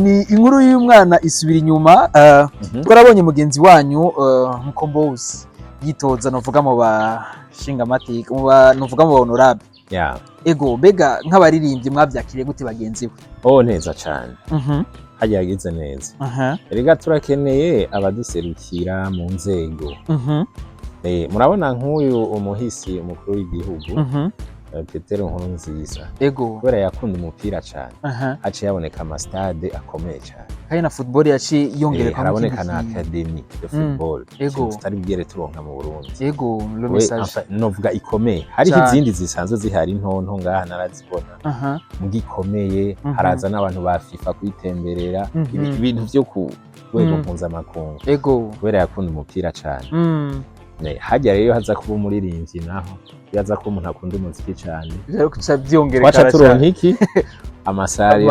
Ni inkuru y'umwana isubira inyuma. Twarabonye mugenzi wanyu Mukombozi yitoza, novuga mu bashingamateka, mu ba novuga mu ba honorable. Ego, mbega nk'abaririmbyi mwavyakiriye gute bagenzi we? Oh, neza cane. Harya yagize neza. Erega turakeneye abaduserukira mu nzego. Murabona nk'uyu umuhisi umukuru w'igihugu, Petero Nkurunziza, kubera yakunda umupira cane, haciye haboneka amastade akomeye cane. Kandi na football yaciye yongereka. Haraboneka na academy de football, ikintu tutari bwigere turonka mu Burundi. Ego, le We, message. Enfin, novuga ikomeye, hariho izindi zisanzwe zihari ntonto ngaha narazibona, muga ikomeye, haraza n'abantu ba FIFA kuyitemberera, ibintu vyo ku rwego mpuzamakungu, kubera yakunda umupira cane. Harya rero haza kuba umuririmbyi, naho iyo aza kuba umuntu akunda umuziki cane, Rero kuca vyongerekana twaca turonka cane. iki amasari,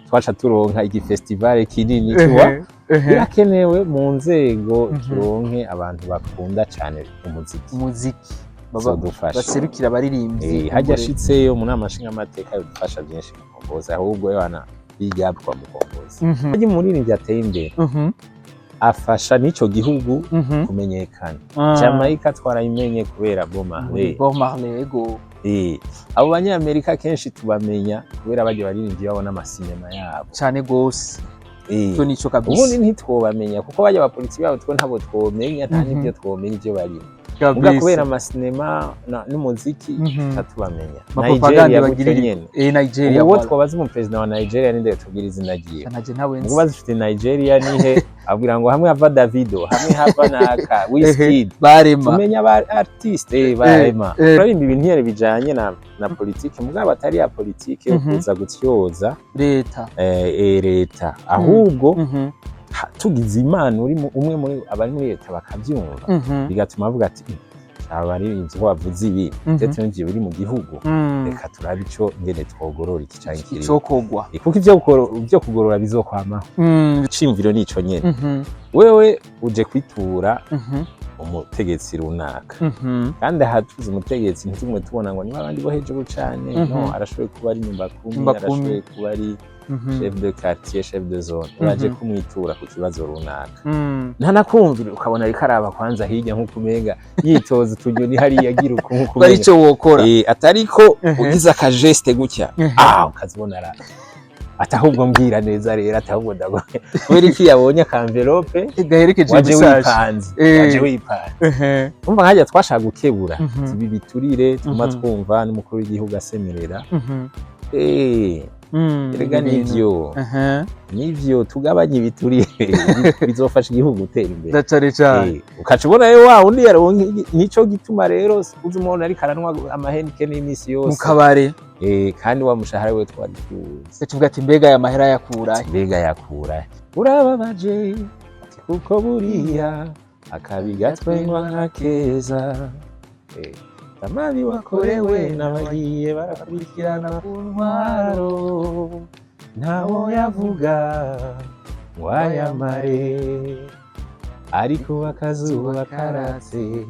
twaca turonka igifestival kinini tuba. Birakenewe mu nzego turonke abantu bakunda cane umuziki. Umuziki Zodufasha. baserukira abaririmbyi. Harya ashitseyo mu nama nshingamateka yodufasha byinshi Mukombozi. Ahubwo yohana big up kwa Mukombozi. Harya umuririmbyi ateye imbere afasha n'ico gihugu kumenyekana. Jamaica twarayimenye kubera Bob Marley. Bob Marley, ego. Abo banyamerika kenshi tubamenya kubera barya baririmbyi babona amasinema yabo. Cane gose. Ico nico kabisa. Ubundi ntitwobamenya kuko barya abapolisi babo two ntabo twomenya, nta n'ibyo twomenya ivyo barimo muga kubera amasinema n'umuziki tuca tubamenya. Amapropagande Nigeria gutyo bagirira. nyene. Nigeria. Ubu Voilà. twobaza umuperezida wa Nigeria, ninde tubwira izina ryiwe? Naje ntawe nzi. Ngo bazifite Nigeria nihe abwira ngo hamwe hava Davido, hamwe hava naka Wizkid. Barema. Tumenya aba artiste barema, turarimba ibintu nyene bijanye na politike, mugabo atari ya politike yo kuza gutyoza leta. Leta, ahubwo tugize Imana uri umwe muri abari muri leta bakavyumva, bigatuma avuga ati: "Aba baririmbyi ko bavuze ibi, ndetse n'ivyo biri mu gihugu, reka turabe ico ngene twogorora iki canke kiriya." Icokogwa. Kuko ivyo kugorora bizokwamaho. Iciyumviro nico nyene. Wewe uje kwitura umutegetsi runaka, kandi aha tuzi umutegetsi ntitugume tubona ngo niba abandi bo hejuru cane. No, arashoboye kuba ari nyumba kumi, Nyumba kumi. arashoboye kuba ari chef de quartier, chef de zone. Uraje kumwitura ku kibazo runaka, ntanakumvira, ukabona ariko araba kwanza hirya nk'uko umenga yitoza utunyoni hariya, agira uku nk'uko bari umenga ico wokora. Atariko ugize akageste gutya, ah, ukazibona ara ati: "Ahubwo mbwira neza rero." Ati: "Ahubwo ndagoye." Kubera iki? Yabonye akamvelope gaherekeje waje message. wipanze. Waje wipanze. Umva, nkajya twashaka gukebura ibi biturire tuma twumva n'umukuru w'igihugu asemerera. Erega nivyo, nivyo, tugabanye ibiturire, bizofasha igihugu gutera imbere. Ndacare cane. Ukaca ubona rero wa wundi yaronka, nico gituma rero uzi umuntu ariko aranwa amaHeineken y'imisi mu yose kabare. Kandi wa mushahara we twari tuzi. Tuvuga ati: "Mbega aya mahera yakurahe?" Mbega yakura? Urababaje ati kuko buriya akabi gatwengwa nka keza. Amabi wakorewe n'abagiye barakurikirana ku ntwaro, ntawo yavuga ngo ayamare, ariko akazuba karatse,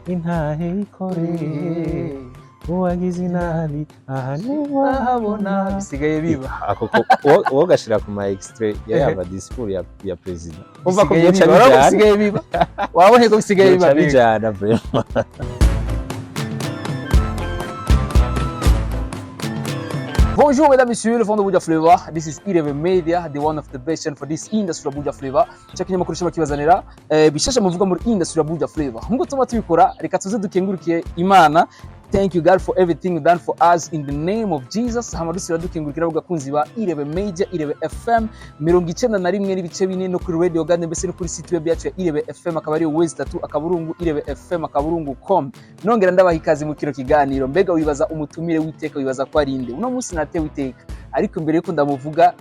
intahe ikoreye uwagize inabi aha ahabona bisigaye biba. Ako uwo gashira ku ma extrait ya yaba discours ya president, umva ko Bisigaye byoca biba. Urabona bijana. Bisigaye biba, wabonye ko bisigaye biba byoca mbega. bijana vraiment. Bonjour mesdames, messieurs, le fond de Buja Flavor. This is Irebe Media, the one of the best channel for this industry of Buja Flavor. Cya kinyamakuru cyaba kibazanira bishasha muvuga muri industry ya Buja Flavor. Nkuko tuma tubikora, reka tuze dukengurukiye Imana. Thank you God for everything you done for us in the name of Jesus. Hama dusubira dukengurukira abakunzi ba Irebe Media, Irebe FM 91.4, no kuri Radio Garden, mbese no kuri site web yacu ya Irebe FM, akaba ari w3.irebefm.com. Nongera ndabaha ikaze mu kino kiganiro. Mbega wibaza umutumire w'iteka, wibaza ko ari inde? Uno munsi natewe iteka, ariko imbere yuko ndamuvuga,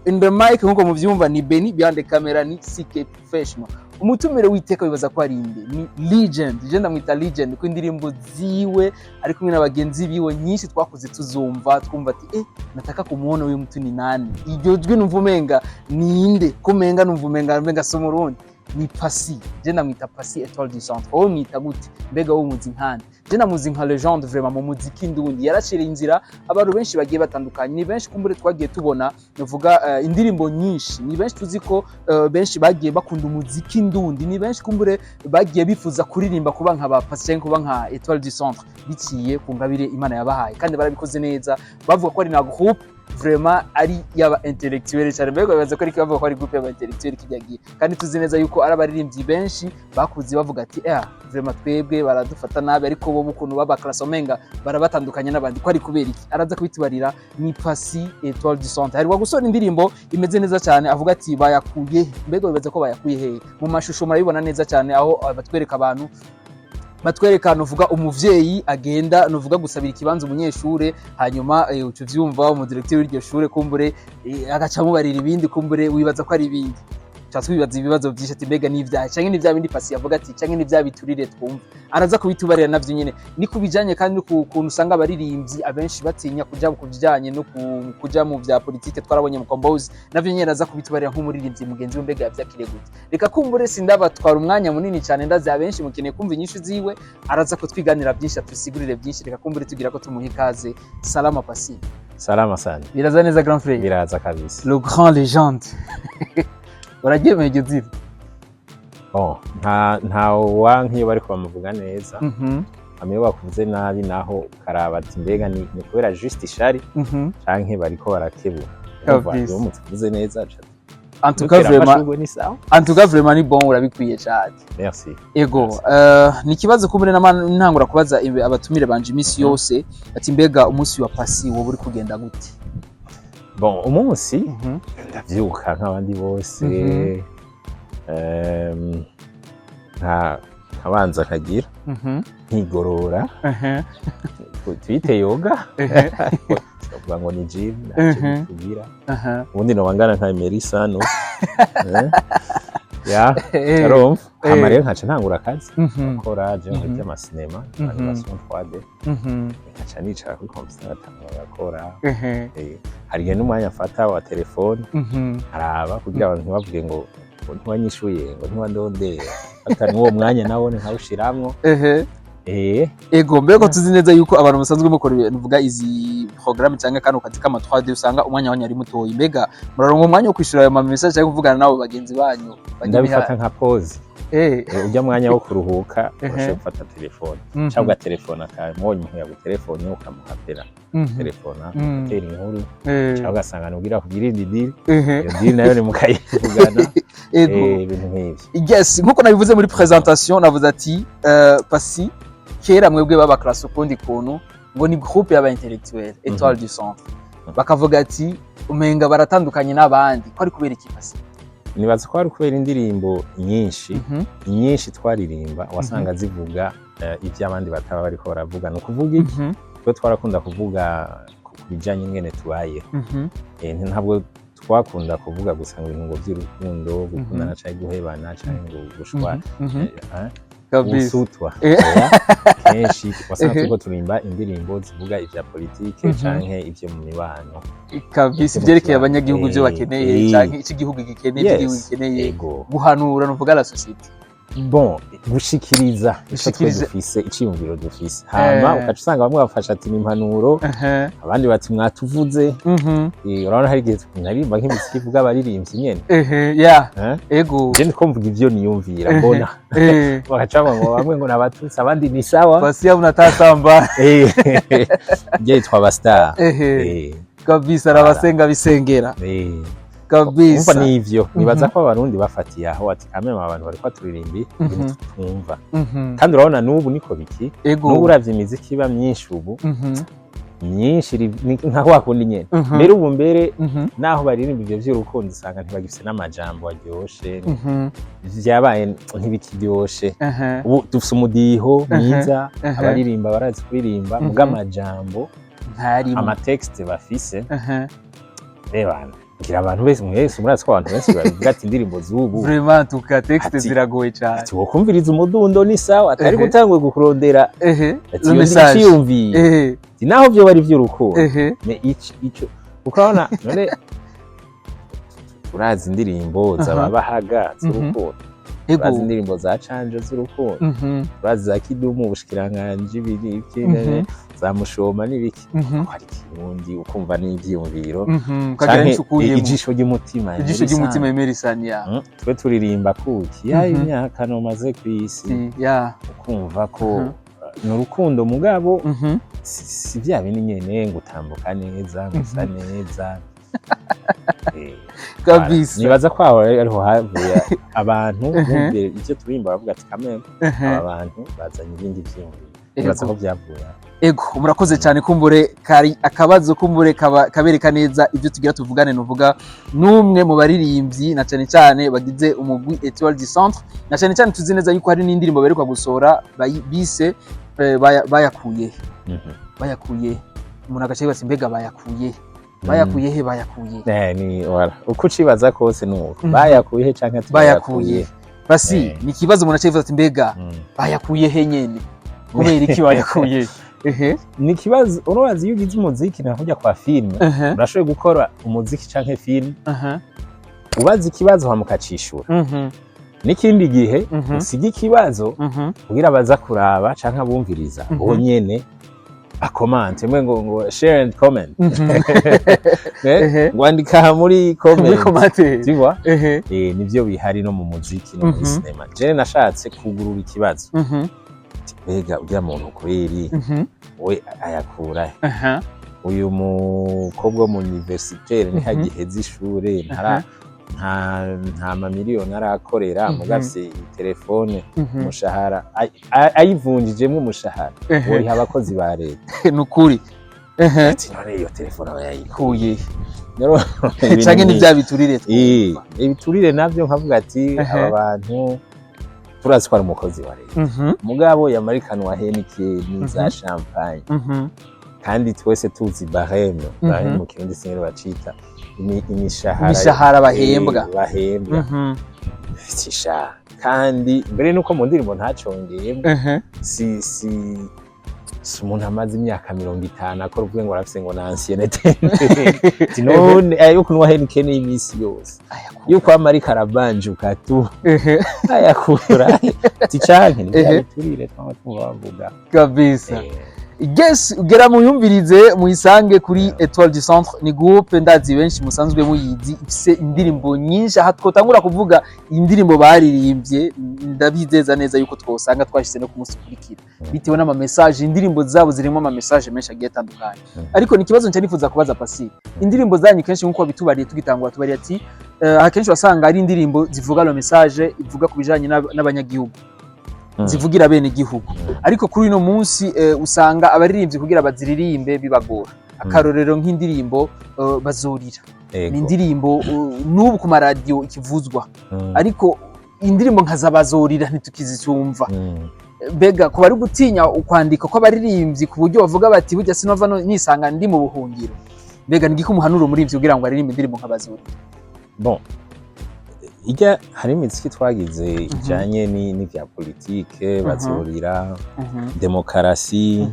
in the mic nkuko muvyumva ni Benny, behind the camera ni CK Professional. Umutumire w'iteka wibaza ko ari inde? Ni legend, je ndamwita legend ko indirimbo ziwe ari kumwe na bagenzi biwe nyinshi twakuze tuzumva, twumva ati: "Nataka kumuona huyu mtu ni nani? Iryo jwi numva umenga ninde? Ko umenga numva umenga si umurundi." Ni Pasi, je ndamwita Pasi Etoile du Centre. Wowe mwita gute? Mbega wowe umuzi nkande? Je ndamuzi nka légende vraiment mu muziki ndundi, yaraciriye inzira abantu benshi bagiye batandukanye. Ni benshi kumbure twagiye tubona, nuvuga indirimbo nyinshi. Ni benshi tuzi ko benshi bagiye bakunda umuziki ndundi. Ni benshi kumbure bagiye bifuza kuririmba, kuba nka ba Pasi cyangwa kuba nka Etoile du Centre, biciye ku ngabire Imana yabahaye, kandi barabikoze neza. Bavuga ko ari na groupe vraiment ari yaba intellectuel cyane. Mbega bibaza ko ariko bavuga ko ari groupe y'aba intellectuel kijya gihe, kandi tuzi neza yuko ari abaririmbyi benshi bakuze bavuga ati: "Eh, vraiment twebwe baradufata nabi, ariko bo ukuntu baba classe omenga barabatandukanye n'abandi." Ko ari kubera iki? Araza kubitubarira. Ni Pasi Etoile du Centre, hari gusora indirimbo imeze neza cyane, avuga ati bayakuye. Mbega bibaza ko bayakuye hehe? Mu mashusho murabibona neza cyane aho batwereka abantu, batwereka nuvuga umuvyeyi agenda nuvuga gusabira ikibanza umunyeshure, hanyuma uca uvyumva, umudirecteur w'iryo shure kumbure agaca amubarira ibindi. Kumbure wibaza ko ari ibindi, tuba twibaza ibibazo byinshi ati: "Mbega n'ivyaha canke ni vya bindi Pasi yavuga ati, canke ni vya biturire twumva?" Araza kubitubarira navyo nyene. Ni kubijanye kandi no ku kuntu usanga abaririmbyi abenshi batinya kuja ku bijanye no kuja mu vya politike. Twarabonye mu Compose, navyo nyene araza kubitubarira nk'umuririmbyi mugenzi we. Mbega yavyakiriye gute? Reka kumbure sindabatwara umwanya munini cyane, ndazi abenshi mukeneye kumva inyishu ziwe. Araza kutwiganira byinshi, atusigurire byinshi. Reka kumbure tugira ko tumuha ikaze. Salama Pasi. Salama sana. Biraza neza, grand frère? Biraza kabisa. Le grand légende, uraryemeye iryo zina? Bon, nta wanka iyo bariko bamuvuga neza. Hama iyo bakuvuze nabi naho ukaraba ati: "Mbega ni kubera juste ishari canke bariko barakebura?" Urumva, Kabisa. iyo mutuvuze neza ca En tout cas, dutera vraiment, amashurwe, ni sawa. En tout cas vraiment ni bon, urabikwiye cyane. Merci. Ego, ni ikibazo kumbure nama ntangura kubaza abatumire banje iminsi yose ati: "Mbega umunsi wa Pasi wowe uri kugenda gute?" Bon, umunsi ndavyuka nk'abandi bose, nkabanza nkagira nkigorora, tuyite yoga, tukavuga ngo ni gym, ntacyo bitugira. Ubundi noba ngana nka Emery Sano. Ya, urumva, hama rero nkaca ntangura akazi, gukora je nkora ivy'amasinema, animation 3D, nkaca nicara kuri computer ngatangura ngakora. Hari igihe n'umwanya mfata wa telefone nkaraba kugira abantu ntibavuge ngo ntiwanyishuye, ngo ntiwandondera. Fata n'uwo mwanya nawone nkawushiramwo. Ego, mbega tuzi neza yuko abantu musanzwe mukora ibintu vuga izi programme cyangwa kano kazi kama 3D usanga umwanya wanyu ari mutoyi. Mbega muraronka umwanya wo kwishura ayo ma message cyangwa kuvugana nabo bagenzi banyu bajya? Ndabifata nka pause. Ujya mwanya wo kuruhuka, urashobora gufata telefone cyangwa ugatelefona kawe, mubonye umuntu yagutelefone ukamuhapera, telefona, ugatera inkuru, cyangwa ugasanga nubwira kugira indi deal, iyo deal nayo ni mukayivugana. Ibintu nk'ivyo. Yes, nkuko nabivuze muri présentation, navuze ati Pasi kera mwebwe baba classe ukundi kuntu ngo ni groupe y'aba intellectuel Etoile du Centre, bakavuga ati umenga baratandukanye n'abandi. Ko ari kubera iki, Pasi? Nibaza ko ari kubera indirimbo nyinshi nyinshi twaririmba wasanga zivuga ibyo abandi bataba bariko baravuga. Ni ukuvuga iki? Twe twarakunda kuvuga ku bijanye n'ingene tubayeho. Ntabwo twakunda kuvuga gusa ngo ibintu ngo by'urukundo, gukundana canke guhebana canke ngo gushwana, gusutwa. Oya, kenshi wasanga turiko turimba indirimbo zivuga ivya politike canke ivyo mu mibano. Kabisa, Ivyo mu ivyerekeye kibano. abanyagihugu, ivyo bakeneye canke ico igihugu gikeneye, ivyo igihugu gikeneye, guhanura nuvuga la société. Bon, gushikiriza ico twe Gushikiriza. dufise, iciyumviro dufise, hama ugaca usanga bamwe bafasha ati ni impanuro, abandi bati mwatuvuze. Urabona hari igihe naririmba nk'imiziki ivuga abaririmbyi nyene. Ya. Eh? Ego. Je ndiko mvuga ivyo niyumvira mbona, bagaca bavuga ngo bamwe ngo nabatutsi, abandi ni sawa. Pasi ya unatasamba. Je yitwa abastar. Kabisa, arabasenga bisengera. Kabisa. Umva, nivyo nibaza ko abarundi bafatiye aho ati kameme abantu bariko baturirimba ibintu tutumva. Kandi urabona n'ubu niko biki, n'ubu uravye imiziki iba myinshi ubu, myinshi ni nka wa kundi nyene. Mbere ubu mbere naho baririmba ivyo vy'urukundo usanga ntibagifise n'amajambo aryoshe, vyabaye ntibikiryoshe. Ubu dufise umudiho mwiza, abaririmba barazi kuririmba, muga amajambo, ntarimo, amatexte bafise, rebana ngira abantu bese mwese murazi ko abantu benshi babivuga ati indirimbo z'ubu Vraiment tuka texte ziragoye cyane. Ati wokumviriza umudundo ni sawa, atari gutangwe gukurondera ati Le iyo message. iciyumviye, ati naho vyo bari vy'urukundo, ne ico ico kuko urabona none urazi indirimbo z'ababahaga z'urukundo. Urazi indirimbo za Canjo z'urukundo, urazi za Kidumu, ubushikiranganji, ibiki, za Mushoma n'ibiki. Hari Kirundi ukumva n'ivyiyumviro Ukagira canke n'ico ukuyemo. Ijisho ry'umutima. Ijisho ry'umutima, Emery ya. Twe turirimba kuki ya imyaka nomaze kw'isi, ukumva ko ni urukundo, mugabo si vya bindi nyene ngo utambuka neza, ngo usa neza. Nibaza ko aho ariho havuye abantu bumviye ivyo turirimba, baravuga ati: "Kameme, aba bantu bazanye ibindi vyiyumviro." Nibaza ko vyavuye aho. Ego, murakoze cyane. Kumbure kari akabazo, kumbure kabereka neza ibyo tugira tuvugane. Nuvuga n'umwe mu baririmbyi na cyane cyane bagize umugwi Etoile du Centre, na cyane cyane tuzi neza yuko hari n'indirimbo baheruka gusohora bise bayakuye. Bayakuye, umuntu agaca yibaza: mbega bayakuye, bayakuye he, bayakuye? Ni wala uko ucibaza kose nuko bayakuye he canke bayakuye basi. Ni ikibazo umuntu aca yibaza ati: mbega bayakuye he nyene, kubera iki bayakuye? Ehe. Ni ikibazo. Urabazi, iyo ugize umuziki na kujya kwa filime, urashoboye gukora umuziki canke filime, ubaza ikibazo hama ukacishura. N'ikindi gihe usiga ikibazo kugira baza kuraba canke abumviriza bo nyene bacommente, mwe ngo share and comment. Ngo andika muri muri comment. Commentaire. Tu vois? Ehe. Nivyo bihari no mu muziki no muri sinema. Je nashatse kugurura ikibazo. Ati, mbega urya muntu kweri we ayakura he? Uyu mukobwa wo mu universitaire niho agiheza ishure, ntara nta mamiliyoni arakorera, muga afise telefone, umushahara ayivunjijemwo umushahara woriha abakozi ba leta. Nukuri, ehe. Ati: "None iyo telefone aba yayikuye?" Kuye Rero, ibintu canke ni nk'ivyo. bya biturire twumva. Ibiturire navyo nkavuga ati aba bantu turazi ko ari umukozi wa leta, mugabo yamarikanwa Heineken za champagne, kandi twese tuzi barème. Barème mu Kirundi sinzi bacita imishahara. Imishahara bahembwa. Bahembwa. Sisha, kandi mbere nuko mu ndirimbo ntacongeyemo, si umuntu amaze imyaka 50 akora, uvuge ngo arafise ngo na ancienneté. Ati: "None ayo kunywa Heineken y'iminsi yose, yo kwama ariko arabanjuka tu, ayakura?" Ati canke ni bya biturire twama twumva bavuga. Kabisa. Yes, ugera muyumvirize, muyisange kuri Etoile du Centre. Ni groupe ndazi benshi musanzwe muyizi, ifise indirimbo nyinshi. Aha twotangura kuvuga indirimbo baririmbye, ndabizeza neza yuko twosanga twashize no ku munsi ukurikira, bitewe n'ama message. Indirimbo zabo zirimo ama message menshi agiye atandukanye. Ariko ni ikibazo nca nifuza kubaza Pasi: indirimbo zanyu kenshi, nkuko bitubariye tugitangura, tubariye ati akenshi wasanga ari indirimbo zivuga le message ivuga ku bijanye n'abanyagihugu, zivugira bene igihugu. Ariko kuri uno munsi usanga abaririmbyi kugira baziririmbe bibagora. Akarorero nk'indirimbo Bazorira, ni indirimbo n'ubu ku maradiyo ikivuzwa, ariko indirimbo nka za Bazorira ntitukizicumva. Mbega kuba ari gutinya ukwandika kw'abaririmbyi, ku buryo bavuga bati: "Burya sinova nisanga ndi mu buhungiro"? Mbega ni igiki umuhanura umuririmbyi kugira ngo aririmbe indirimbo nka Bazorira? Bon, ijya hari imiziki twagize ijanye n'ivya politike, Bazorira, demokarasi,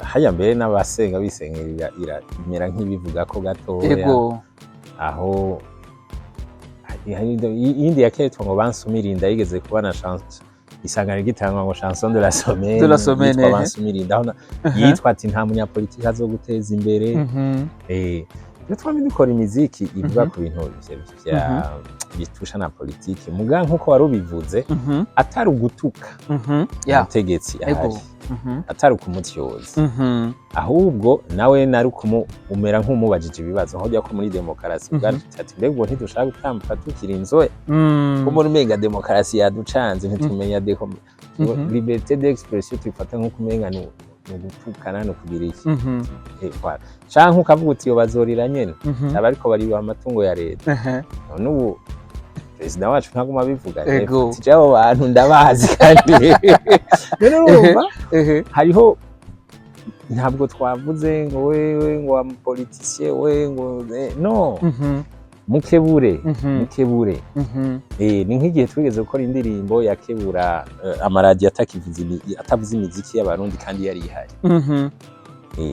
haya mbere n'abasenga bisengerera imera nk'ibivuga ko gatoya. Aho hari iyindi ya kera yitwa ngo Bansumirinda, yigeze kuba na chanson isangano gitangwa ngo chanson de la semaine, De la semaine, yitwa Bansumirinda, aho yitwa ati: "Nta munyapolitiki azoguteza imbere." Iyo twamye dukora imiziki ivuga ku bintu vya bitusha na politiki, muga nkuko wari ubivuze, atari ugutuka umutegetsi ahari, atari ukumutyoza, ahubwo nawe nari umera nk'umubajije ibibazo, nko ko muri demokarasi ati: "Mbega ubwo ntidushaka gutambuka tukiri inzobe?" Ko muri umenga demokarasi yaducanze, ntitumenya liberté d'expression tuyifata nk'uko umenga ni ugutukana, ni ukugira iki. Voilà. Canke ukavuga uti: "Iyo Bazorira nyene, aba ariko bariba amatungo ya leta." None ubu perezida wacu ntaguma abivuga? Ati: "Abo bantu ndabazi." Kandi rero urumva hariho, ntabwo twavuze ngo wewe ngo wa politicien we ngo no mukebure, mukebure. Ni nk'igihe twigeze gukora indirimbo yakebura amaradiyo atakivuza atavuza imiziki y'Abarundi kandi yari ihari.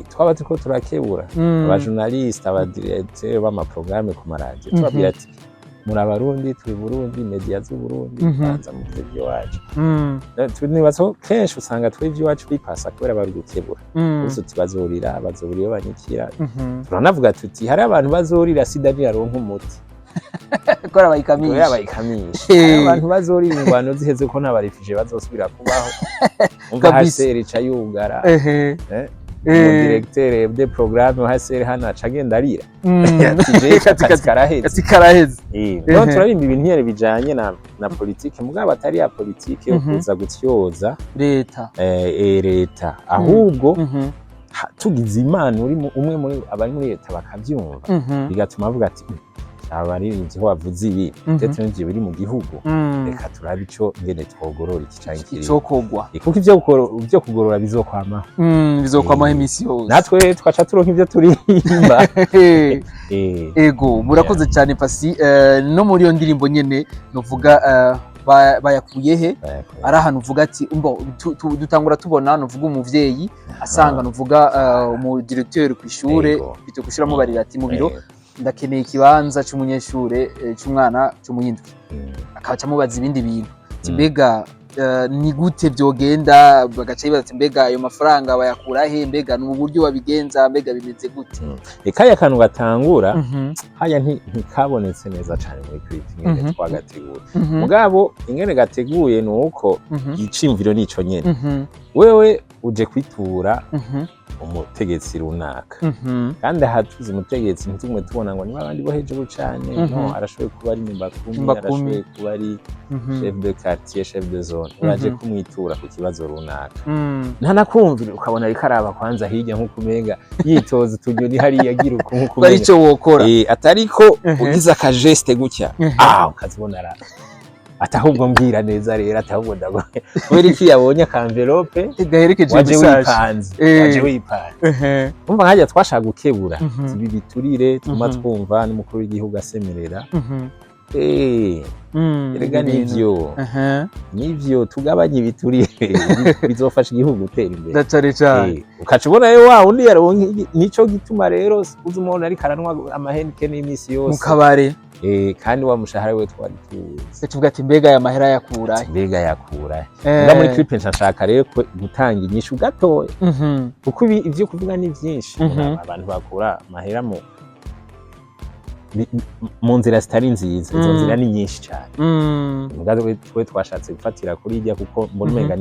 Twaba turiko turakebura abajournaliste, abadirecteur b'amaprogrammes ku maradiyo, tubabwira ati Muri Abarundi, turi Burundi, media z'Uburundi, banza muvuze iby'iwacu. Nibaza ko kenshi usanga twe iby'iwacu bipasa kubera bari gukebura. Bose uti bazorira, bazobura iyo banyikira. Turanavuga tuti hari abantu bazorira sida ntiyaronka umuti. Kora bayikamisha. Kubera bayikamisha. Hari abantu bazorira ingwano ziheze ko nta ba réfugiés bazosubira kubaho. Umva, HCR ica yugara. Umu directeur de programme wa HCR hano aca agenda arira ati jewe akazi karaheze. Ati karaheze. No turarimba ibintu nyene bijanye na politike, mugabo atari ya politike yo kuza gutyoza leta. Leta, ahubwo tugize Imana uri umwe muri abari muri leta bakavyumva, bigatuma avuga ati: "Abaririmbyi ho bavuze ibi, ndetse n'ivyo biri mu gihugu, reka turabe ico ngene twogorora iki canke kiriya." Icokogwa. Kuko ivyo kugorora bizokwamaho. Bizokwamaho imisi yose. Natwe twaca turonka ivyo turirimba. Ego, murakoze cyane, Pasi. No muri iyo ndirimbo nyene novuga bayakuye he, ari ahantu uvuga ati umbo dutangura tubona novuga umuvyeyi asanga novuga umu directeur ku ishure, bito gushiramo barira ati mu biro ndakeneye ikibanza c'umunyeshure, c'umwana co mu yindwi. Akaca amubaza ibindi bintu ati mbega ni gute vyogenda? Bagaca bibaza ati mbega ayo mafaranga bayakura he? Mbega ni uburyo babigenza? Mbega bimeze gute? Kariya kantu gatangura haya ntikabonetse neza cane muri clip ingene twagateguye. Mugabo ingene gateguye ni uko iciyumviro nico nyene. Wewe uje kwitura umutegetsi runaka, kandi aha tuzi umutegetsi ntitugume tubona ngo niba abandi bo hejuru cane. No arashoboye kuba ari nyumbakumi, Nyumbakumi. arashoboye kuba ari chef de quartier, chef de zone. Uraje kumwitura ku kibazo runaka, ntanakumvira, ukabona ariko araba kwanza hirya nk'uko umenga yitoza utunyoni hariya, agira uku nk'uko bari umenga ico wokora. Atariko ugize akageste gutya, ukazibona ara ati ahubwo mbwira neza rero, ati ahubwo ndagoye kubera iki yabonye aka enveloppe gaherekeje waje message. Wipanze, waje wipanze. Umva, nkajya twashaka gukebura ibi biturire tuma twumva n'umukuru w'igihugu asemerera. Erega ibintu. Nivyo, nivyo, tugabanye ibiturire, bizofasha igihugu gutera imbere. Na cane cane. Ukaca ubona rero wa wundi yaronka nico gituma rero uzi umuntu ariko aranwa ama Heineken n'imisi mu yose kabare. Kandi wa mushahara we twari tuwuzi. Tuvuga ati mbega aya mahera yakura he? Mbega yakura he? Nga muri clip nshaka rero gutanga inyishu gatoya, kuko ibi ivyo kuvuga ni vyinshi. Abantu bakura amahera mu nzira zitari nziza, izo nzira ni nyinshi cyane. Muga twe twashatse gufatira kuri ijya kuko mbona umenga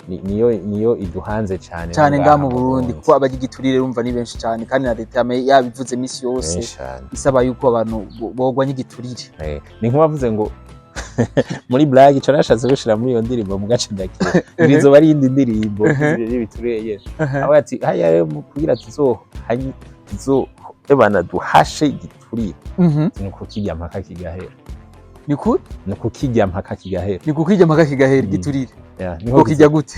niyo iduhanze cyane cyane ngaha ngaha mu Burundi, kuko abagira igiturire urumva ni benshi cyane, kandi na leta yabivuze imisi yose Benshi cane. isaba yuko abantu bogwanya igiturire. Ni nk'uwavuze ngo muri blague, ico nashatse gushira muri iyo ndirimbo mu gace ndakira irizoba ari iyindi ndirimbo y'ibiturire, aho ati haya rero mu kugira tuzo ebana duhashe igiturire, ni ukukirya mpaka kigahera. Ni ku Ni ukukirya mpaka kigahera. Ni kukirya mpaka kigahera igiturire. Yeah, niho Ngo kijya gute?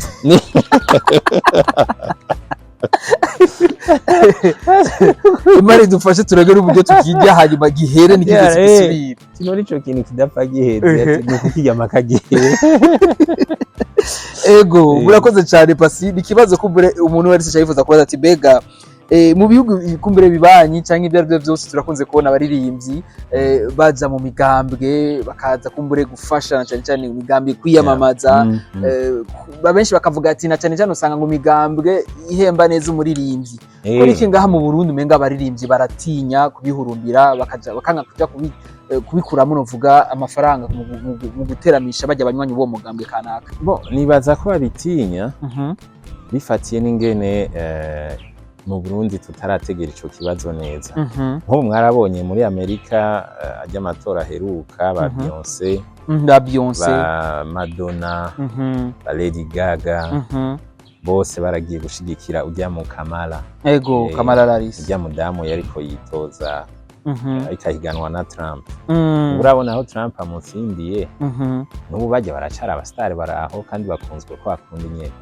Imana idufashe turagere uburyo tukijya, hanyuma gihere ntikize gisubire. Kino nico kintu kidapfa giheze, ati ni ukukirya mpaka gihere. Ego, murakoze cyane, Pasi. Ni ikibazo kumbure umuntu wese yifuza kubaza ati mbega mu bihugu kumbure bibanyi cyangwa ibyo ari byo byose, turakunze kubona abaririmbyi baza mu migambwe, bakaza kumbure gufasha na cyane cyane imigambwe kwiyamamaza. Abenshi bakavuga ati na cyane cyane usanga ngo imigambwe ihemba neza umuririmbyi. Kuri iki ngaha mu Burundi umenga abaririmbyi baratinya kubihurumbira, bakaja bakanga kuja kubikuramo novuga amafaranga mu guteramisha bajya abanywanyi b'uwo mugambwe kanaka. Bo nibaza ko babitinya bifatiye n'ingene mu Burundi tutarategera ico kibazo neza. Nk'ubu mwarabonye muri Amerika, ajya amatora aheruka, ba Beyonce, Ba Beyonce, ba Madonna, ba Lady Gaga, bose baragiye gushigikira ujya mu Kamala. Ego, Kamala Harris. Ujya mudamu yariko yitoza, ariko ahiganwa na Trump. Urabona aho Trump amutsindiye, n'ubu bajya baracara abasitari baraho kandi bakunzwe ko bakunda nyene.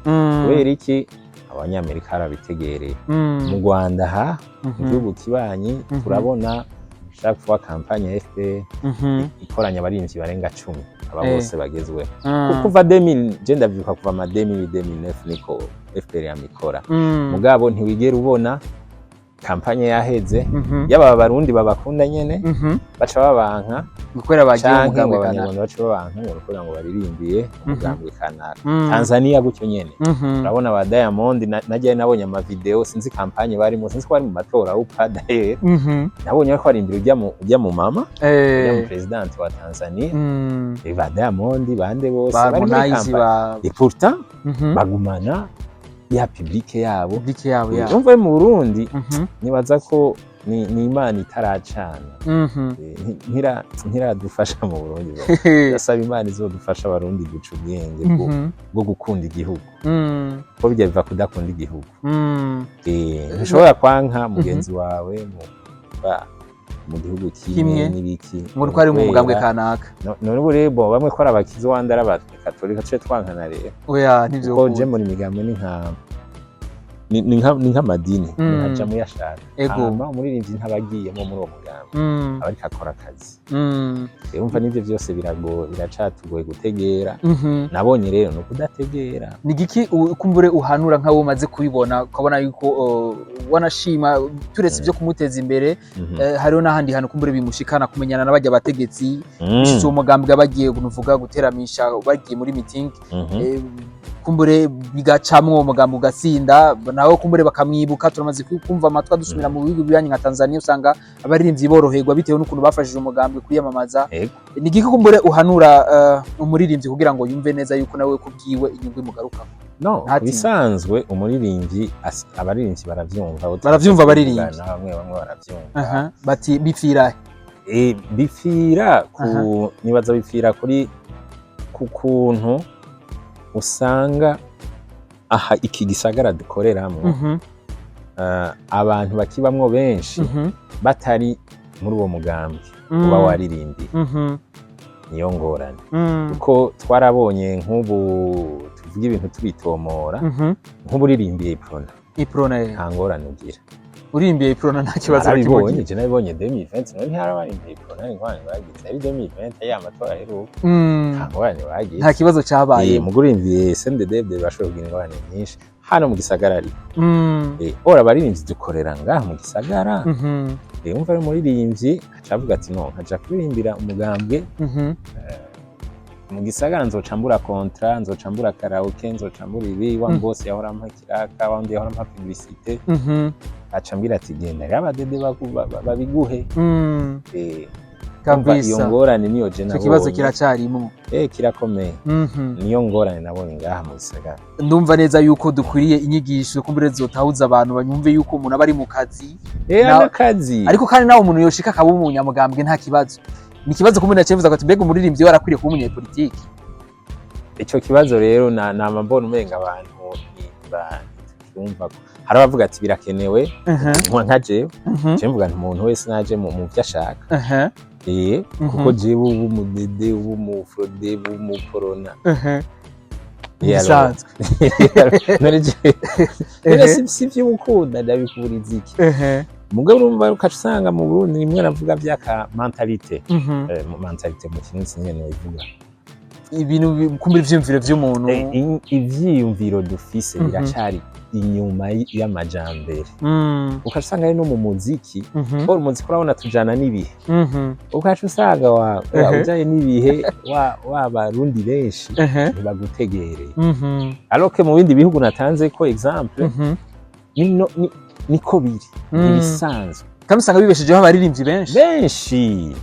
Kubera iki? Abanyamerika barabitegereye. Mu Rwanda ha mu gihugu kibanyi, turabona chaque fois campagne ya FPR ikoranya abarimvyi barenga 10, aba bose bagezweho. Kuva 2000, je ndavyibuka kuva ma 2000, 2009 niko FPR yamikora. Mugabo ntiwigera ubona Campagne yaheze, yaba Abarundi babakunda nyene baca babanka, gukorera bagiye canke ngo umugambwe kanaka. Abanyarwanda baca babanka ngo kugira ngo baririmbiye umugambwe kanaka. Tanzania gutyo nyene. Urabona ba Diamond, najyayo nabonye amavideo, sinzi campagne barimo, sinzi ko bari mu matora upa d'ailleurs. Nabonye ko barimbira ujya mu mama, ujya mu president wa Tanzania. Ba Diamond, bande bose ba bari muri Harmonize campagne ba et pourtant bagumana ya public yabo. Public yabo ya. Urumva mu Burundi nibaza ko ni Imana itaracana. Ntiradufasha mu Burundi. Ndasaba Imana izodufasha Abarundi guca ubwenge bwo gukunda igihugu, ko bijya biva kudakunda igihugu. Ntushobora kwanka mugenzi wawe mu gihugu kimwe Kimwe. n'ibiki ngo uko ari mu mugambwe kubera- kanaka. None ubu rero bo bamwe ko ari abakizi, wandi ari abakatolika, tuce twankana rero? Oya, ntivyo. Kuko je muri migambo ni nk'amadini, nkaja muyashaka. Hama umuririmbyi ntabagiyemo muri uwo mugambi, aba ariko akora akazi. Rero umva, n'ivyo vyose biracatugoye gutegera. Nabonye rero ni ukudategera. Ni igiki kumbure uhanura nk'abo umaze kubibona, ukabona yuko wanashima turetse ibyo kumuteza imbere, hariho n'ahandi hantu kumbure bimushikana kumenyana n'abajya bategetsi, bishitse uwo mugambi bagiye nuvuga guteramisha, bagiye muri meeting, kumbure bigacamwo uwo mugambi ugatsinda, nawe kumbure bakamwibuka. Turamaze kumva amatwi adusubira mu bihugu bibanyi nka Tanzania, usanga abaririmbyi boroherwa bitewe n'ukuntu bafashije umugambi kwiyamamaza. Ni igiki kumbure uhanura umuririmbyi kugira ngo yumve neza yuko nawe kubwiwe inyungu imugaruka? No. Ntatinye. Bisanzwe umuririmbyi abaririmbyi baravyumva abo Baravyumva abaririmbyi. tuvugana, bamwe bamwe baravyumva. Aha, bati bipfira? Bipfira ku nibaza bipfira kuri ku kuntu usanga aha iki gisagara dukoreramwo, abantu bakibamwo benshi batari muri uwo mugambi uba waririmbiye. Niyo ngorane, kuko twarabonye nk'ubu tuvuga ibintu tubitomora, nk'uburirimbiye Iprona, Iprona, nta ngorane ugira. Urimbiye Iprona nta kibazo. Narabibonye. Bakimugira. Je nabibonye 2020, none ntiharabarimbiye Iprona, ingorane bagize ari 2020 ya matora aheruka, nta ngorane bagize. Nta kibazo cyabaye. Mugo urimbiye CNDD-FDD bashobora kugira ingorane nyinshi hano mu gisagara, ariko ora abaririmbyi dukorera ngaha mu gisagara. Umva, ari umuririmbyi aca avuga ati: "No nkaja kuririmbira umugambwe mu gisagara, nzoca mbura contrat, nzoca mbura karaoke, nzoca mbura ibi wa boss yahora ampa kiraka, wa wundi yahora ampa publicité." Aca ambwira ati: "Genda rero abadede babiguhe." Umva, iyo Kabisa. ngorane niyo je Icyo kibazo nabonye. kiracarimwo. Kirakomeye. Niyo ngorane nabonye ngaha mu gisagara. Ndumva neza yuko dukwiriye inyigisho kumbure zotahuza abantu, banyumve yuko umuntu aba ari mu kazi. N'akazi. Ariko kandi nawe umuntu yoshika akaba umunyamugambwe nta kibazo. Ni ikibazo kumwe naciye ati: mbega umuririmbyi we arakwiriye kuba umunyepolitiki? Ico kibazo rero nama mbona umenga abantu ntituvyumva ko hari abavuga ati birakenewe, nka jewe. Je mvuga nti umuntu wese naje mu vyo ashaka. Kuko jewe ubu umudede, ubu umufrode, ubu umuporona. Bisanzwe. None none si vy'ugukunda, ndabikuburiza iki? Mugabo urumva ukaca usanga mu Burundi nimwe navuga vy'aka mentalité. Mentalité mu Kirundi sinigeze nobivuga. Ibintu kumbura ivyiyumviro vy'umuntu. Ivyiyumviro dufise biracari inyuma y'amajambere. Ukaca usanga ari no mu muziki. Bora umuziki, urabona tujana n'ibihe. Ukaca usanga ujanye n'ibihe wa Barundi benshi ntibagutegereye, alors que mu bindi bihugu natanze ko exemple niko biri, ibisanzwe. Kandi usanga bibeshejeho abaririmbyi benshi. Benshi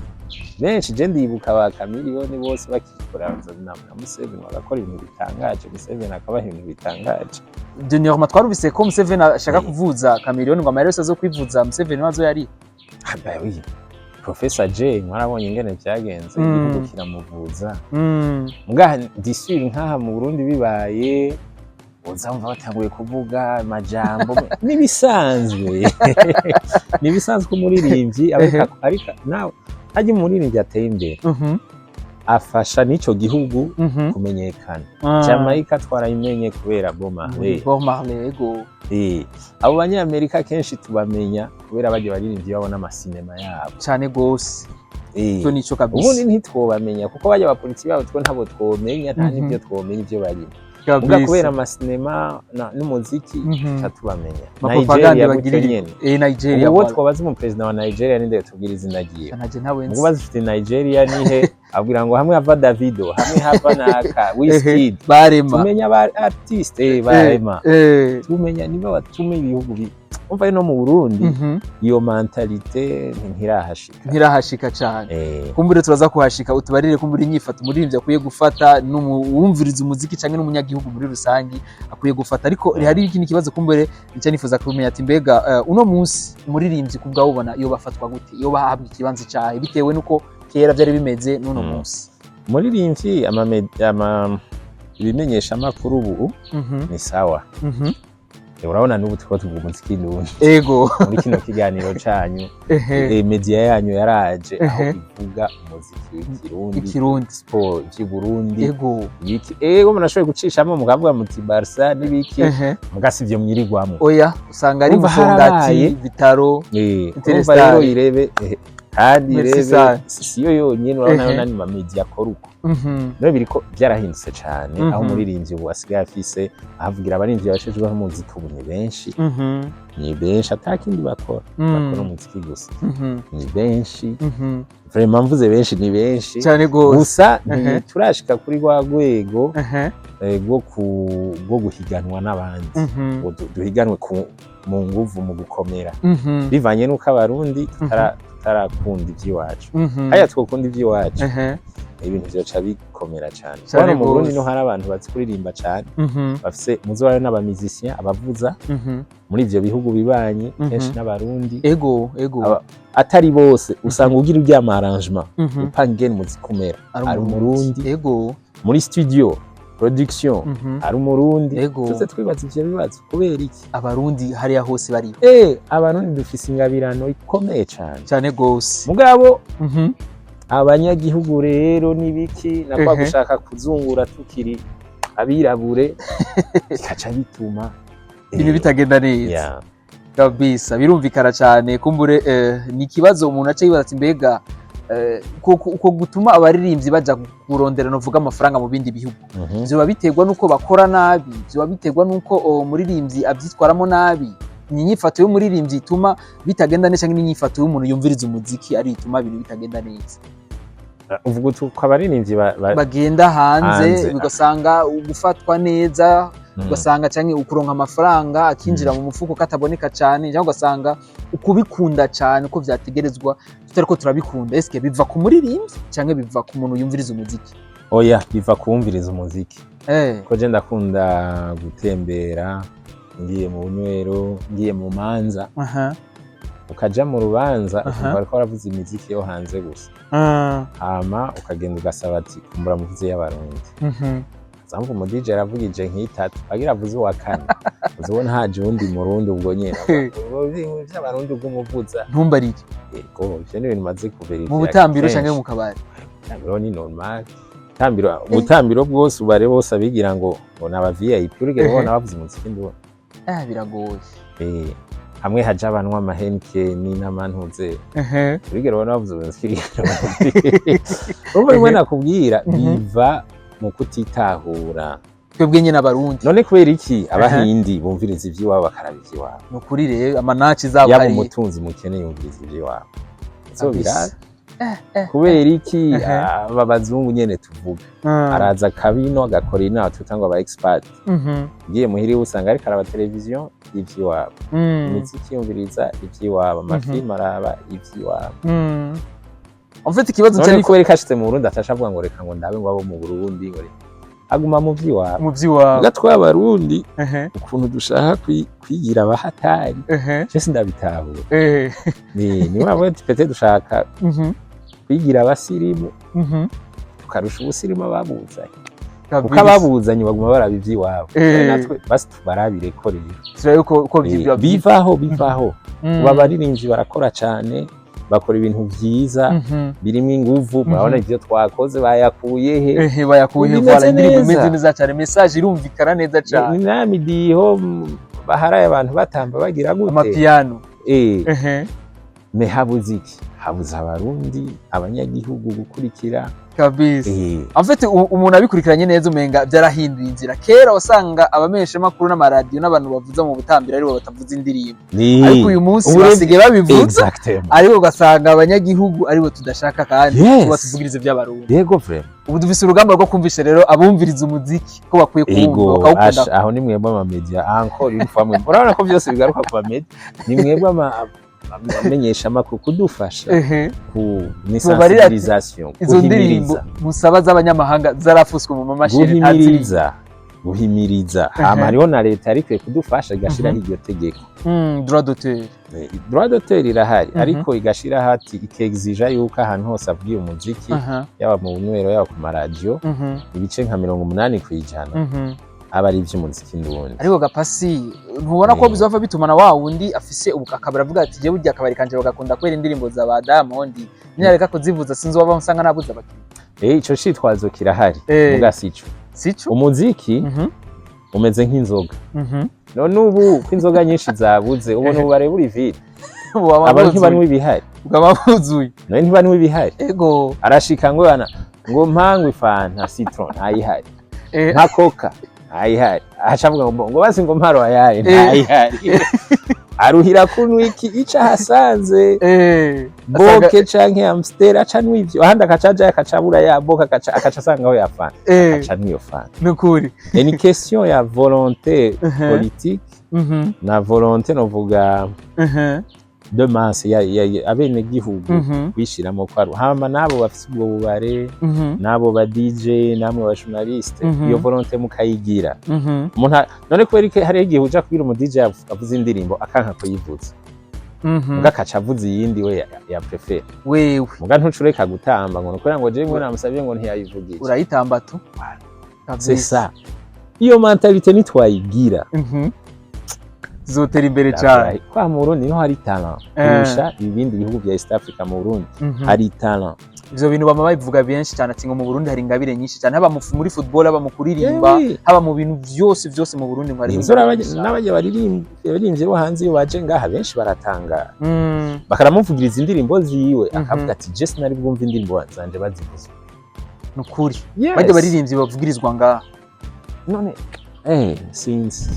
benshi. Je ndibuka ba Chameleone bose bakikora na Museveni, bagakora ibintu bitangaje, Museveni akabaha ibintu bitangaje. Dernièrement twarumvise ko Museveni ashaka kuvuza Chameleone, ngo amahera yose azo kwivuza Museveni wazo yari. Ah, bah oui. Professor J mwarabonye ingene vyagenze, igihugu kiramuvuza. Mugaha disure nkaha mu Burundi bibaye, uza wumva batanguye kuvuga amajambo. Nibisanzwe, nibisanzwe. Umuririmbyi ariko nawe hajya umuririmbyi ateye imbere, afasha n'ico gihugu kumenyekana. Jamaica twarayimenye kubera Bob Marley. Bob Marley, ego. Abo Banyamerika kenshi tubamenya kubera barya baririmbyi babona amasinema yabo. Cane gose. Ico nico kabisa. Ubundi ntitwobamenya, kuko barya abapolitiki babo two ntabo twomenya, nta n'ibyo twomenya ibyo barimo. Muga kubera amasinema n'umuziki, tuca tubamenya. Mapropagande Nigeria gutyo bagirira. nyene. Nigeria. Ubu Voilà. twabaza umuperezida wa Nigeria, ninde tubwira izina ryiwe? Naje ntawe nzi. Mugo bazifite Nigeria nihe? Abwira ngo hamwe hava Davido, hamwe hava naka Wizkid. Barema. Tumenya ba artiste, barema. Tumenya niba batuma ibihugu umva no mu Burundi iyo mentalité ntirahashika. Ntirahashika cane. Kumbure turaza kuhashika, utubarire kumbure inyifato umuririmbyi akwiye gufata, n'uwumviriza umuziki canke n'umunyagihugu muri rusangi akwiye gufata. Ariko hari ikindi kibazo kumbure nicyo nifuza kumenya, ati mbega uno munsi umuririmbyi ku bwawe ubona iyo bafatwa gute, iyo bahabwa ikibanza cahe, bitewe n'uko kera vyari bimeze n'uno munsi? Umuririmbyi, ibimenyeshamakuru ubu ni sawa. Urabona n'ubu turiko tuvuga umuziki ndundi muri kino kiganiro canyu. Media yanyu yaraje aho ivuga umuziki w'ikirundi, Ikirundi. sport vy'Uburundi, ibiki. Ego, munashoboye gucishamo mukavuga muti Barca n'ibiki, muga sivyo mwirirwamwo. Oya, usanga ari Urumva Musongati, harabaye. Bitaro. Urumva Interstar. rero irebe, kandi Merci irebe sana. siyo yonyene, urabona nandi ma media akora uko. None biriko byarahindutse cane, aho umuririmbyi ubu asigaye afise ahavugira. Abaririmbyi bashejweho umuziki ubu ni benshi, ni benshi, atakindi bakora, bakora umuziki gusa, ni benshi. Vraiment mvuze benshi, ni benshi. Cyane gose. Gusa ntiturashika kuri rwa rwego rwo guhiganwa n'abandi, ngo duhiganwe mu nguvu, mu gukomera, bivanye n'uko Abarundi tutarakunda ivy'iwacu. Haya twokunda ivy'iwacu, ibintu vyoca bikomera cane. Cane Hano mu Burundi gose. no hari abantu bazi kuririmba cane, bafise muzobayo n'abamizisiyen, abavuza muri ivyo bihugu bibanyi, kenshi n'Abarundi. Ego ego. Atari bose, usanga ugira urya ma arrangement, upanga ingene umuziki umera, ari Umurundi. Muri studio production, ari Umurundi. Tuze twibaza ivyo bibazo, kubera iki? Abarundi hariya hose bariho. Abarundi dufise ingabirano ikomeye cane. Cyane gose. Mugabo abanyagihugu rero n'ibiki nakwa gushaka kuzungura tukiri abirabure, bikaca bituma Ibintu bitagenda neza. Kabisa, birumvikana cyane. Kumbure ni ikibazo umuntu aca yibaza ati mbega uko gutuma abaririmbyi baja kurondera, novuga, amafaranga mu bindi bihugu, vyoba biterwa nuko bakora nabi, vyoba biterwa nuko umuririmbyi avyitwaramo nabi? Ni inyifato y'umuririmbyi ituma bitagenda neza, canke n'inyifato y'umuntu yumviriza umuziki ari ituma ibintu bitagenda neza? Uvuga uti uko abaririmbyi Bagenda hanze, Hanze. ugasanga gufatwa neza, ugasanga canke ukuronka amafaranga akinjira mu mufuko kataboneka cane, cyangwa ugasanga ukubikunda cane uko vyategerezwa tutariko turabikunda. Eske biva ku muririmbyi canke biva ku muntu yumviriza umuziki? Oya, biva kuwumviriza umuziki. Ko je ndakunda gutembera, ngiye mu bunywero, ngiye mu manza, ukaja mu rubanza, ukumva bariko baravuza imiziki yo hanze gusa, hama ukagenda ugasaba ati kumbura muvuze y'Abarundi. Zamva umu DJ aravugije nk'itatu, agira avuze uwa kane, uzobona haje uwundi Murundi ubwo nyene vy'Abarundi bw'umuvuza. Ntumbarire. Yego, ivyo ni ibintu maze kuverifya. Mu butambiro canke mu kabari? Butambiro ni normal. Butambiro, ubutambiro bwose ubare bose abigira ngo ni aba VIP, urigera ubona bavuze umuziki nduwo? Biragoye. Hamwe haja abanwa ama Heineken n'amantuze, urigera ubona bavuze umuziki? Urumva rimwe nakubwira, biva mu kutitahura. Twebwe nyene Abarundi. None kubera iki Abahindi bumviriza ivy'iwabo, bakaraba ivy'iwabo? Ni ukuri rero, amanaci zabo Yaba hariya. umutunzi, mukene, yumviriza ivy'iwabo. So Kabisa. biraza kubera iki? Aba bazungu nyene tuvuga, araza akabino, agakora inama twita ngo aba expert. Ugiye muhira iwe usanga ariko araba televiziyo ivy'iwabo, imiziki yumviriza ivy'iwabo, amafilmu araba ivy'iwabo. En fait, ikibazo None cyari kubera ko ashitse mu Burundi atasha avuga ngo reka ngo ndabe ngo abo mu Burundi, ngo aguma mu vy'iwabo. Mu vy'iwabo. Muga tw'Abarundi, ukuntu dushaka kwigira abahatari, je sindabitahura. Ni waba ati peut-être dushaka kwigira abasirimu, tukarusha ubusirimu ababuzanye, kuko ababuzanye baguma baraba ivy'iwabo. Natwe basi tubarabire ko rero. Turabe ko Bivaho, bivaho. Ubu abaririmbyi barakora cane, bakora ibintu vyiza birimo inguvu. Murabona ivyo twakoze, bayakuye he? Ehe, bayakuye? Bimeze Voilà, indirimbo neza. imeze neza cyane, message irumvikana neza cyane. Ni namidiho baharaye abantu batamba bagira gute? Amapiano. Mais habuze iki? Habuze Abarundi, abanyagihugu gukurikira. Kabisa. En fait, umuntu abikurikiranye neza, umenga byarahinduye inzira. Kera wasanga abamenyeshamakuru n'amaradiyo n'abantu bavuza mu butambiro aribo batavuza indirimbo, ariko uyu munsi basigaye babivuza, ariko ugasanga abanyagihugu aribo tudashaka kandi kuba tuvugiriza iby'Abarundi. Yego, vraiment. Ubu dufise urugamba rwo kumvisha rero abumviriza umuziki ko bakwiye kuwumva, bakawukunda. Aho ni mwebwe amamedia, encore une fois mwe urabona ko byose bigaruka ku bamedia, ni mwebwe abamenyeshamakuru kudufasha ku ni Tubabarira ati, sensibilisation, izo ndirimbo guhimiriza. musaba z'abanyamahanga zarafuswe mu mamashini, ntaziri. Guhimiriza, hama hariho na leta yari ikwiye kudufasha igashiraho iryo tegeko. Droit d'auteur. Droit d'auteur irahari, ariko igashiraho ati ikexija yuko ahantu hose avugiye umuziki, yaba mu bunywero, yaba ku maradiyo, ibice nka 80% aba ari ivy'umuziki ndundi. Ariko gapasi, ntubona ko bizova bituma na wa wundi afise ubu akabari avuga ati: "Jewe burya akabari kanje bagakunda kubera indirimbo za ba Diamond, ninyareka kuzivuza sinzi waba usanga nabuze abakiriya." Ico citwazo kirahari, muga sico. Sico. Umuziki umeze nk'inzoga. None ubu ko inzoga nyinshi zabuze, ubona ububare buri vide, Bwaba abantu buzuye. ntibanywa ibihari. Bwaba buzuye. None ntibanywa ibihari. Arashika ngo bana ngo mpangwe Fanta citron, ntayihari. Nka Coca ntayihari. Aca avuga ngo basi ngo mpa Royal, ntayihari. Aruhira kunywa iki ico ahasanze, Bock canke Amstel, aca anywa ivyo. Ahandi akaca ajayo akaca abura ya Bock, akaca asanga aho ya Fanta, akaca anywa iyo Fanta. Nukuri. Et ni question ya volonté politique na volonté novuga de masse ya abenegihugu kwishiramo kwaro, hama nabo bafise ubwo bubare, nabo ba DJ, namwe ba journaliste, iyo volonté mukayigira. Umuntu none kubera iki hariho igihe uja kubwira umu DJ avuze indirimbo akanka kuyivuza, muga akaca avuza iyindi we ya préfère? Wewe. Muga ntucureka gutamba ngo nukubera ngo jewe namusabye ngo ntiyayivugije. Urayitamba tu. C'est ça, iyo mentalité nitwayigira, Zotera imbere cyane. Kwa mu Burundi niho hari talent kurusha ibindi bihugu bya East Africa. Mu Burundi hari talent. Ivyo bintu bama babivuga benshi cyane, ati ngo mu Burundi hari ingabire nyinshi cyane, haba muri football, haba mu kuririmba, haba mu bintu byose byose, mu Burundi ngo hari Inzora ingabire nyinshi cyane. N'abajya baririmbyi bo hanze iyo baje ngaha, benshi baratangara, bakaramuvugiriza indirimbo ziwe, akavuga ati: "Je sinari bwumve indirimbo zanje bazivuze." Nukuri. Yes. Bajya baririmbyi bavugirizwa ngaha. None sinzi,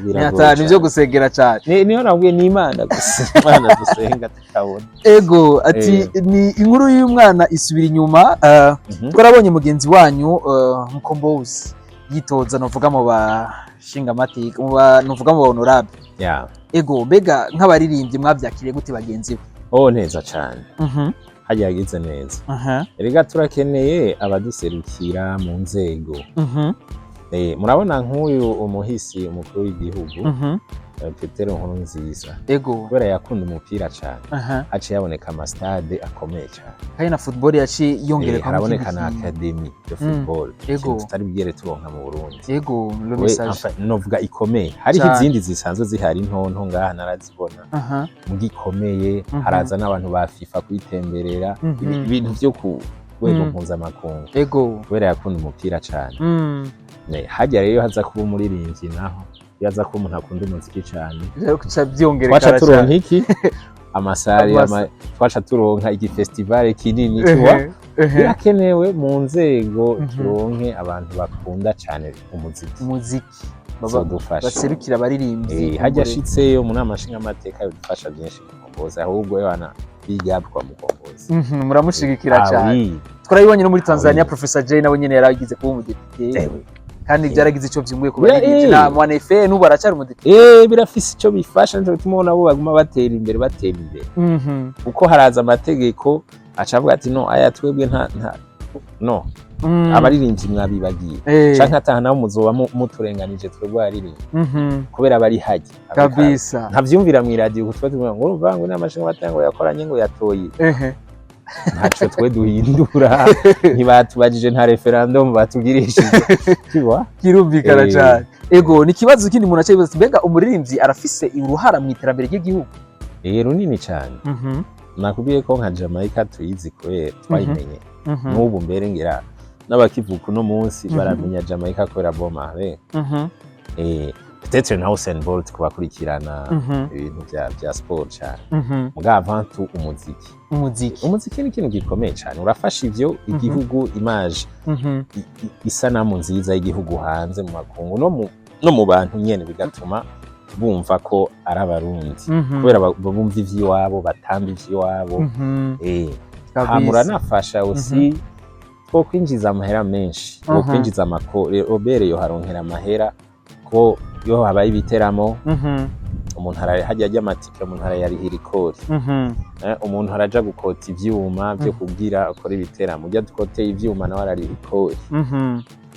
biragoye Nyata nivyo cane. gusengera cyane. Niyo nabwiye, ni Imana gusa, Imana dusenga tukabona. Ego, ati ni inkuru y'umwana isubira inyuma. Twarabonye mugenzi wanyu Mukombozi yitoza, novuga mu bashingamateka, mu ba novuga mu ba honorable. Ego, mbega nk'abaririmbyi mwabyakiriye gute bagenzi be? Oh, neza cane. Harya yagize neza. Erega turakeneye abaduserukira mu nzego. Murabona nk'uyu umuhisi umukuru w'igihugu, Petero Nkurunziza, kubera yakunda umupira cane, haciye haboneka amastade akomeye cane. Kandi na football yaciye yongereka. Haraboneka na academy de football, ikintu tutari bwigere turonka mu Burundi. Ego, le We, message. Enfin, novuga ikomeye, hariho izindi zisanzwe zihari ntonto, ngaha narazibona, muga ikomeye, haraza n'abantu ba FIFA kuyitemberera, ibintu vyo ku rwego mpuzamakungu, kubera yakunda umupira cane. Harya rero iyo haza kuba umuririmbyi, naho iyo haza kuba umuntu akunda umuziki cane, Bica byongerekana twaca turonka cyane. iki amasare, twaca turonka igifestival kinini tuba. Birakenewe mu nzego turonke abantu bakunda cane umuziki. Umuziki Zodufasha. baserukira abaririmbyi. Harya ashitseyo mu nama nshingamateka yodufasha byinshi Mukombozi. Ahubwo yana big up kwa Mukombozi. Muramushigikira Ah, cyane. oui. Twarabibonye no muri Tanzania, oui. Professor Jay nawe nyene yaragize kuba umudepite, kandi byaragize icyo byunguye ku baririmbyi. Na Mwanefe n'ubu aracyari umudepite. Birafise ico bifasha, nico bituma ubona bo baguma batera imbere, batera imbere, kuko haraza amategeko aca avuga ati: "No, aya twebwe nta no abaririmbyi mwabibagiye, canke ataha nabo muzoba muturenganije twebwe abaririmbyi," kubera bari hajya ntavyumvira mw'iradiyo kuko tuba tuvuga ngo urumva ngo inama nshingamateka ngo yakoranye ngo yatoye, ntaco twe duhindura, ntibatubajije, nta referendum batugirishije, tu vois? Kirumvikana cyane. Ego, ni ikibazo kindi umuntu aca yibaza ati: mbega umuririmbyi arafise uruhara mu iterambere ry'igihugu? Runini cane. Nakubwiye ko nka Jamaica tuyizi kubera twayimenye. N'ubu mbere ngira n'abakivuka uno munsi baramenya Jamaica kubera Bob Marley. Peut-être na Usain Bolt kubakurikirana ibintu vya sport cyane. Muga avant tout, umuziki. Umuziki. Umuziki ni ikintu gikomeye cyane, urafasha ivyo igihugu, image, isanamu nziza y'igihugu hanze mu makungu no mu bantu nyene, bigatuma bumva ko ari Abarundi kubera bumva ivy'iwabo, batamba ivy'iwabo. Hama uranafasha aussi, two kwinjiza amahera menshi, two kwinjiza obere yo haronkera amahera ko iyo habaye ibiteramo, umuntu hajya ajya amatike, umuntu arayarihira ikori. Umuntu araja gukota ivyuma vyo kugira akora ibiteramo, ujya dukoteye ivyuma nawe arariha ikori.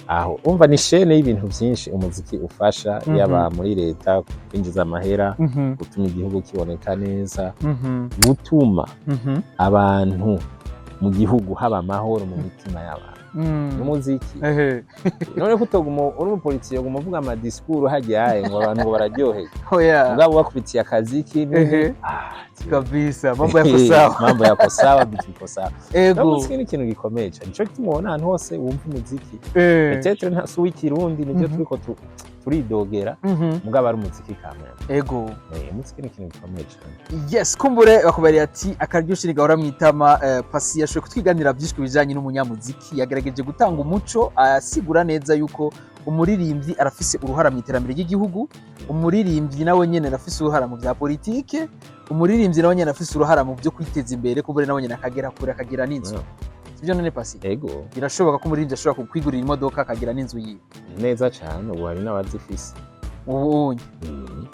Aho umva ni chaîne y'ibintu vyinshi umuziki ufasha, yaba muri leta kwinjiza amahera, gutuma igihugu kiboneka neza, gutuma abantu mu gihugu haba amahoro mu mitima y'abantu n'umuziki. None ko utoguma uri umupolisiye uguma uvuga ama discours hajyaye ngo abantu ngo bararyoherwa, Oya. mugabo bakubitiye akaziki ah, Kabisa, mambo yako sawa. Mambo yako sawa, bitu biko sawa. Umuziki ni ikintu gikomeye cyane, nico gituma ubona ahantu hose wumva umuziki. Peut-être nta si uw'ikirundi nibyo turiko turidogera, mugabo ari umuziki kamere. Umuziki ni ikintu gikomeye cyane. Yes, kumbure bakubariye ati akaryoshe ntigahora mwitama. Pasi yashoboye kutwiganira byinshi ku bijanye n'umunyamuziki, yagerageje gutanga umuco, asigura neza yuko umuririmbyi arafise uruhara mu iterambere ry'igihugu, umuririmbyi nawe nyene arafise uruhara mu bya politike, umuririmbyi nawe nyene arafise uruhara mu byo kwiteza imbere, kumbure nawe nyene akagera kure, akagira n'inzu. Sibyo none, Pasi? Ego. Birashoboka ko umuririmbyi ashobora kwigurira imodoka, akagira n'inzu yiwe? Neza cyane, ubu hari n'abazifise. Ubu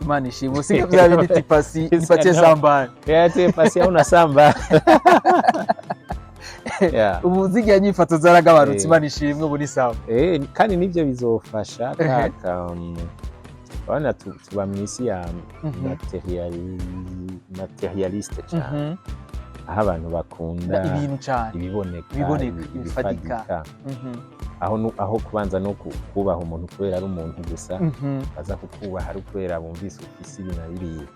Imana ishimwe, usiga bya bindi ti Pasi nipatie sambani. Ati Pasi aho unasamba. Yeah. Ubu zigiye nyifato zaragabanutse. Imana ishimwe, ubu ni sawa. Kandi nivyo bizofasha kaka, urabona tuba mw'isi ya matérialiste cyane, aho abantu bakunda ibintu cyane, ibiboneka, ibiboneka, ibifatika. ibifatika, aho aho kubanza no kubaha umuntu kubera ari umuntu gusa, baza kukubaha ari kubera bumvise ufise ibi na biriya.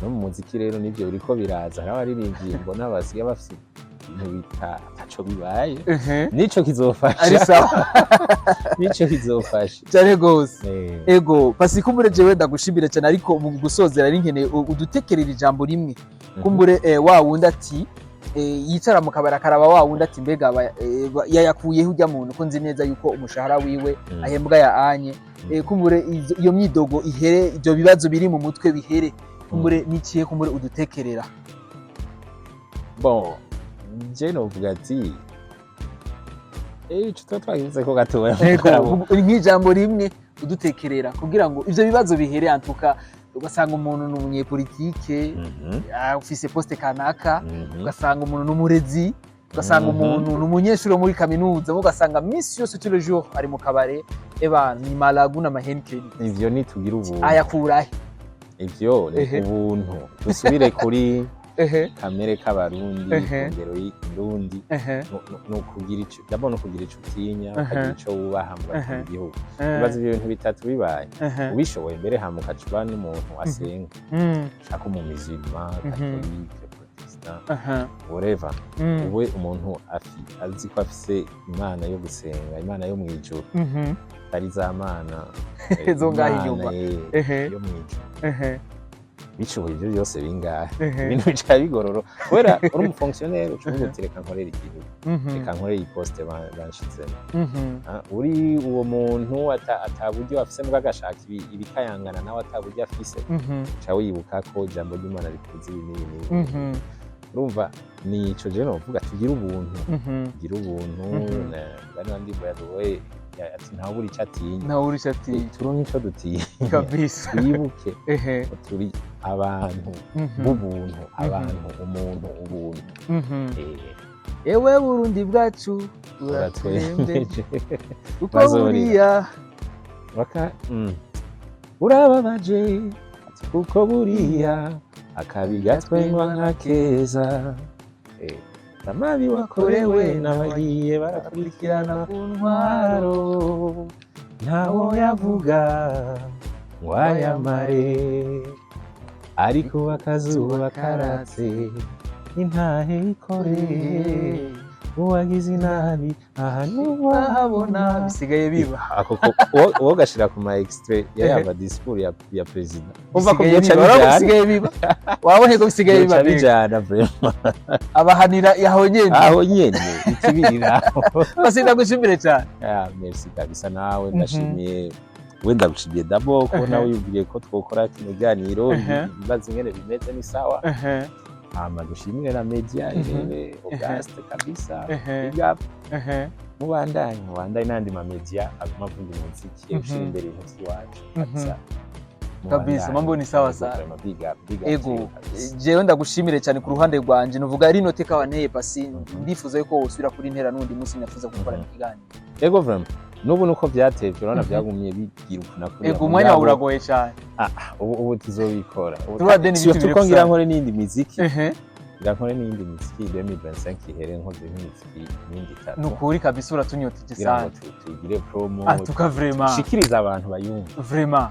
No mu muziki rero nivyo biriko biraza. Hari abaririmbyi mbona basigaye bafise ibintu bita ataco bibaye. Nico kizofasha. Ari sawa. Nico kizofasha. Cyane gose. Ego Pasi, kumbure jewe ndagushimire cyane, ariko mu gusozera ari nkeneye udutekerere ijambo rimwe. Kumbure wa wundi ati yicara mu kabari akaraba wa wundi ati mbega yayakuyeho ujya muntu, ko nzi neza yuko umushahara wiwe ahembwa ya anye. Kumbure iyo myidogo ihere, ibyo bibazo biri mu mutwe bihere, kumbure n'ikihe kumbure udutekerera? Bon, je novuga ati ico tuba twagize ko gatoya. Ego, nk'ijambo rimwe udutekerera kugira ngo ivyo bibazo bihere. Antuka ugasanga umuntu ni umunyepolitike, ufise poste kanaka, ugasanga umuntu ni umurezi, ugasanga umuntu ni umunyeshuri wo muri kaminuza, ugasanga misi yose, tous les jours, ari mu kabare, eba ni malagu na mahenikeni. Ivyo nitugira ubuntu. Ayakurahe? Ivyo ni ubuntu, dusubire kuri kamere k'Abarundi, ku ngero y'Ikirundi. Ni ukugira ico, d'abord ni ukugira ico utinya, ukagira ico wubaha mu bakunda igihugu. Ibibazo, ivyo bintu bitatu bibaye, ubishoboye mbere, hama ukaca uba n'umuntu asenga, ushaka umu musulman, catholique, protestant, whatever, ube umuntu azi ko afise Imana yo gusenga, Imana yo mw'ijuru, atari za mana zo ngaho Imana, inyuma. Yo mw'ijuru. Bishoboye ivyo byose bingahe, ibintu bica bigororo, kubera uri umu fonctionnaire uca uvuga uti reka nkorere igihugu, reka nkorere iyi poste banshizemo. Ah, uri uwo muntu ata buryo afise mbwa agashaka ibikayangana, nawe ata buryo afise, uca wibuka ko ijambo ry'Imana rikuza ibi n'ibi n'ibi. Urumva nico je novuga, tugire ubuntu, tugire ubuntu. Bani bandi yaduhoye ati ntawe ubura ico atinya. Ntawe uri ati Turonke ico dutinya. Twibuke ko turi abantu b'ubuntu, abantu, umuntu, ubuntu. Ewe Burundi bwacu, uratwembeje uratwembeje uko Bazorira. buriya Baka urababaje ati kuko buriya akabi gatwengwa nka keza. Amabi wakorewe n'abagiye barakurikirana ku ntwaro, ntwaro, ntawo yavuga ngo ayamare, ariko akazuba karatse, intahe ikoreye. Uwagize inabi aha ahabona bisigaye biba. Ako uwo gashira ku ma extrait ya yaba discours ya president, umva ko Bisigaye byoca biba. Urabona ko bijana. bisigaye biba, wabonye ko bisigaye biba Byoca mbega. bijana vraiment. Abahanira aho nyene. Aho nyene ikibiriraho. Basi ndagushimire cyane. Ah, merci kabisa nawe. Ndashimiye, we ndagushimiye d'abord ko nawe wiyumviriye ko twokora kino kiganiro. Ibibazo ingene bimeze ni sawa. Hama dushimire na media irebe Auguste kabisa. Big up. Mubandanye, mubandanye n'andi ma media aguma avuga umuziki, ushira imbere ibintu by'iwacu kabisa. Kabisa, Mubandanye. mambo ni sawa Ego, sana. vraiment, big up, big up Ego. to you kabisa. Jewe ndagushimire cyane ku ruhande rwanje, nuvuga rino teka wanteye Pasi. Ndifuza yuko wosubira kuri ntera n'undi munsi nafuza gukorana ikiganiro. Ego, vraiment, n'ubu nuko vyatevye, urabona byagumye bigira uku na kuriya. Ego, umwanya wawe uragoye cyane. Ah, ubu tuzobikora. Ubu Tuba deni ibiti surtout biri ko ngira gusana. nkore n'iyindi miziki, ngira nkore n'iyindi miziki, 2025 ihere nkoze nk'imiziki n'indi itatu. Nukuri kabisa uratunyoteje Kugira ngo sana. tuyigire promo, Atuka vraiment. dushikirize abantu bayumva. Vraiment.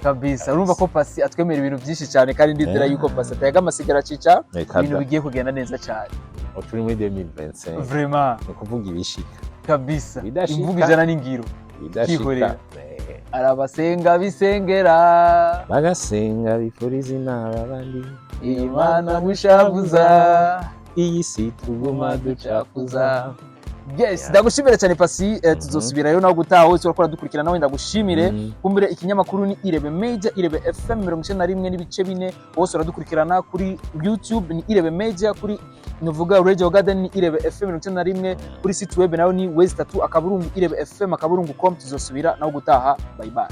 Kabisa, urumva ko Pasi atwemera ibintu byinshi cyane, kandi ndizera yuko Pasi atayaga amasigara cica, Reka ibintu da. bigiye kugenda neza cyane. Ubu turi muri 2025, Vraiment. ni ukuvuga ibishika. Kabisa. Bidashika. Imvugo ijana n'ingiro. Bidashika. Kwihorera. Arabasenga bisengera. Bagasenga bifuriza inama abandi. Imana mushavuza. Iyi si tuguma ducafuza. Yes. Ndagushimire cyane Pasi, tuzosubirayo nawe gutaha. Wese urakora dukurikira nawe ndagushimire. Kumbure ikinyamakuru ni Irebe Media, Irebe FM 91.4. Wose uradukurikirana kuri YouTube ni Irebe Media, kuri nuvuga Radio Garden ni Irebe FM 91, kuri site web nayo ni w3.irebefm.com. Tuzosubira nawe gutaha, bye bye.